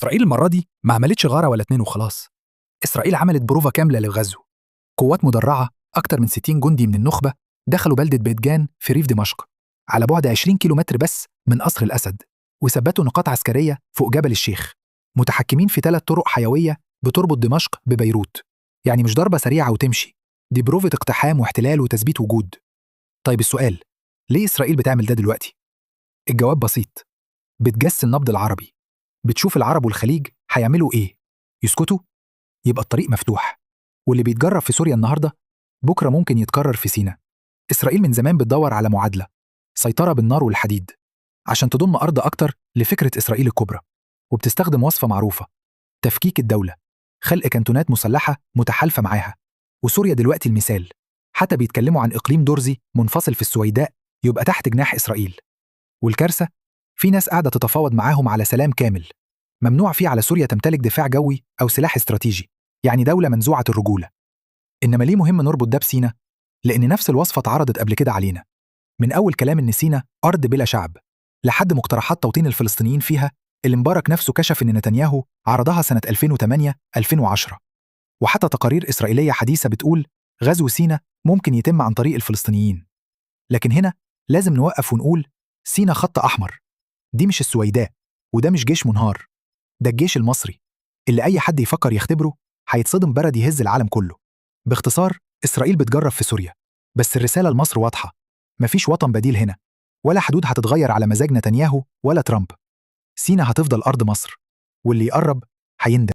إسرائيل المرة دي ما عملتش غارة ولا اتنين وخلاص. إسرائيل عملت بروفة كاملة للغزو. قوات مدرعة أكتر من 60 جندي من النخبة دخلوا بلدة بيتجان في ريف دمشق على بعد 20 كيلومتر بس من قصر الأسد، وثبتوا نقاط عسكرية فوق جبل الشيخ، متحكمين في 3 طرق حيوية بتربط دمشق ببيروت. يعني مش ضربة سريعة وتمشي، دي بروفة اقتحام واحتلال وتثبيت وجود. طيب السؤال، ليه إسرائيل بتعمل ده دلوقتي؟ الجواب بسيط، بتجس النبض العربي، بتشوف العرب والخليج هيعملوا إيه؟ يسكتوا؟ يبقى الطريق مفتوح. واللي بيتجرب في سوريا النهارده بكره ممكن يتكرر في سيناء. إسرائيل من زمان بتدور على معادلة سيطرة بالنار والحديد عشان تضم أرض أكتر لفكرة إسرائيل الكبرى، وبتستخدم وصفة معروفة، تفكيك الدولة، خلق كانتونات مسلحة متحالفة معاها. وسوريا دلوقتي المثال، حتى بيتكلموا عن إقليم درزي منفصل في السويداء يبقى تحت جناح إسرائيل. والكارثة في ناس قاعدة تتفاوض معاهم على سلام كامل ممنوع فيه على سوريا تمتلك دفاع جوي أو سلاح استراتيجي، يعني دولة منزوعة الرجولة. إنما ليه مهم نربط ده بسينا؟ لأن نفس الوصفة اتعرضت قبل كده علينا، من أول كلام إن سينا أرض بلا شعب لحد مقترحات توطين الفلسطينيين فيها اللي مبارك نفسه كشف إن نتنياهو عرضها سنة 2008-2010. وحتى تقارير إسرائيلية حديثة بتقول غزو سينا ممكن يتم عن طريق الفلسطينيين. لكن هنا لازم نوقف ونقول سينا خط أحمر، دي مش السويداء، وده مش جيش منهار، ده الجيش المصري اللي أي حد يفكر يختبره هيتصدم برد يهز العالم كله. باختصار، إسرائيل بتجرب في سوريا، بس الرسالة لمصر واضحة، مفيش وطن بديل هنا، ولا حدود هتتغير على مزاج نتنياهو ولا ترامب. سينا هتفضل أرض مصر، واللي يقرب هيندم.